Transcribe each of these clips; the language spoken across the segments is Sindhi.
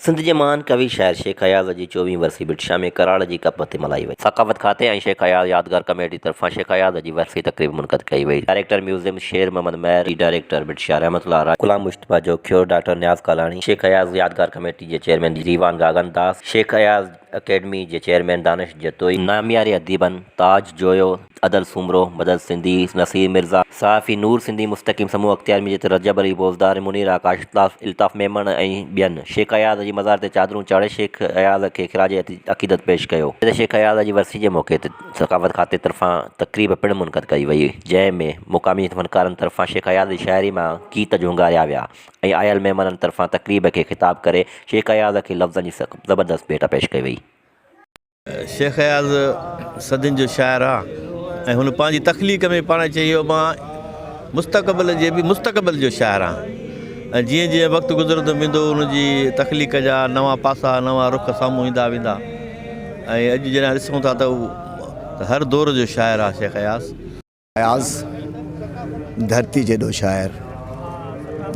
سنڌ جي مهان ڪوي شاعر شيخ اياز جي چوويهين ورسي ڀٽ شاهه ۾ ڪراڙ جي ڪپ تي ملهائي وئي. ثقافت کاتي ۽ شيخ اياز يادگار ڪميٽي طرفان شيخ اياز جي ورسي تقريب منعقد ڪئي وئي. ڊائريڪٽر ميوزيم شير محمد مهر، ڊائريڪٽر ڀٽ شاهه رحمت الله راڄ، غلام مجتبيٰ جوکيو، ڊاڪٽر نياز ڪالاڻي، شيخ اياز يادگار ڪميٽي جي چيئرمين ديوان گاگن داس، شيخ اياز اڪيڊمي جي چيئرمين دانش جتوئي، نامياري اديبن تاج جويو، ادل سومرو، مدد سنڌي، نصير مرزا، صحافي نور سنڌي، مستقيم سمون، اختيار مير جت، رجب علي بوزدار، منير آڪاش، الطاف ميمڻ ۽ ٻين شيخ اياز جي مزار تي چادرون چاڙهي شيخ اياز کي خراج عقيدت پيش ڪيو. شيخ اياز جي ورسي جي موقعي تي ثقافت کاتي طرفان تقريب پڻ منعقد ڪئي وئي، جنهن ۾ مقامي فنڪارن طرفان شيخ اياز جي شاعري مان گيت جهونگاريا ويا ۽ آيل مهمانن طرفان تقريب کي خطاب ڪري شيخ اياز کي لفظن جي زبردست ڀيٽا پيش ڪئي وئي. شيخ اياز صدين جو شاعر آ ۽ هن پنهنجي تخليق ۾ پاڻ چيو مان مستقبل جي به مستقبل جو شاعر آهيان ۽ جيئن جيئن وقت گذرندو ويندو ان جي تخليق جا نوان پاسا نوان رخ سامهون ايندا ويندا ۽ اڄ جڏهن ڏسون ٿا ته هر دور جو شاعر آ شيخ اياز. اياز ڌرتي جيڏو شاعر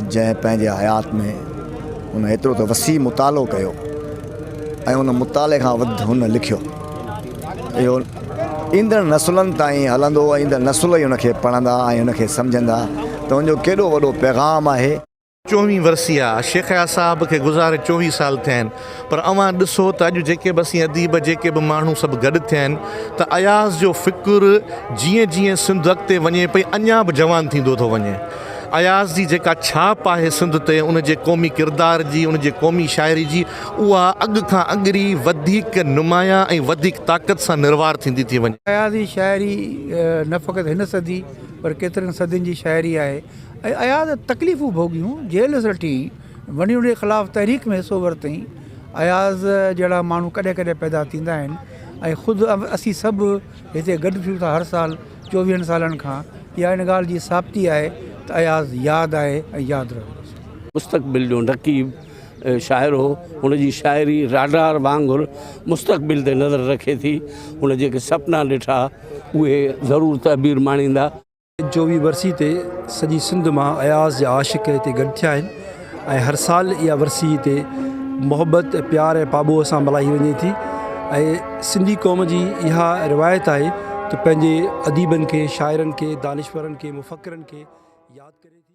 جنهن پنهنجي حيات ۾ ان ايترو ته وسيع مطالعو ڪيو ۽ ان مطالعي کان وڌ هن لکيو اهو ايندڙ نسلن تائين هلندو ايندڙ نسل ئي ان کي پڙهندا ۽ ان کي سمجهندا ته ان جو ڪيڏو وڏو پيغام آهي. چوويهين ورسي آ، شيخ اياز صاحب کي گذاري چوويهه سال ٿيا آهن پر اوهان ڏسو ته اڄ جيڪي به اسين اديب جيڪي به ماڻهو سڀ گڏ ٿيا آهن ته اياز جو فڪر جيئن جيئن سنڌ اڳتي وڃي پئي اڃا به جوان ٿيندو ٿو وڃي. اياز جي جيڪا ڇاپ آهي سنڌ تي ان جي قومي ڪردار جي ان جي قومي شاعري جي اها اڳ کان اڳري وڌيڪ نمايان ۽ وڌيڪ طاقت سان نروار ٿيندي ٿي وڃي. اياز جي شاعري نه فقط هن صدي پر ڪيترن صدين جي شاعري آهي. ۽ اياز تڪليفون ڀوڳيون، جيل سٽي، وني جي خلاف تحريڪ ۾ حصو ورتائين. اياز جهڙا ماڻهو ڪڏهن ڪڏهن پيدا ٿيندا آهن ۽ خود اسين سڀ هتي گڏ ٿيون ٿا هر سال چوويهن سالن کان اها ان ڳالهه جي ثابتي آهي ته اياز ياد آهي ۽ ياد رهندو. مستقبل جو نقيب شاعر هو. هن جي شاعري راڊار وانگر مستقبل تي نظر رکي ٿي. هن جيڪي سپنا ڏٺا اهي ضرور تعبير ماڻيندا. چوويهين ورسي تي سڄي سنڌ مان اياز جا عاشق هتي گڏ ٿيا آهن ۽ هر سال اها ورسي هتي محبت پيار ۽ پاٻوهه سان ملهائي وڃي ٿي ۽ سنڌي قوم جي اها روايت آهي ته پنهنجي اديبن کي شاعرن کي دانشورن کي مفڪرن کي ياد ڪري ٿي.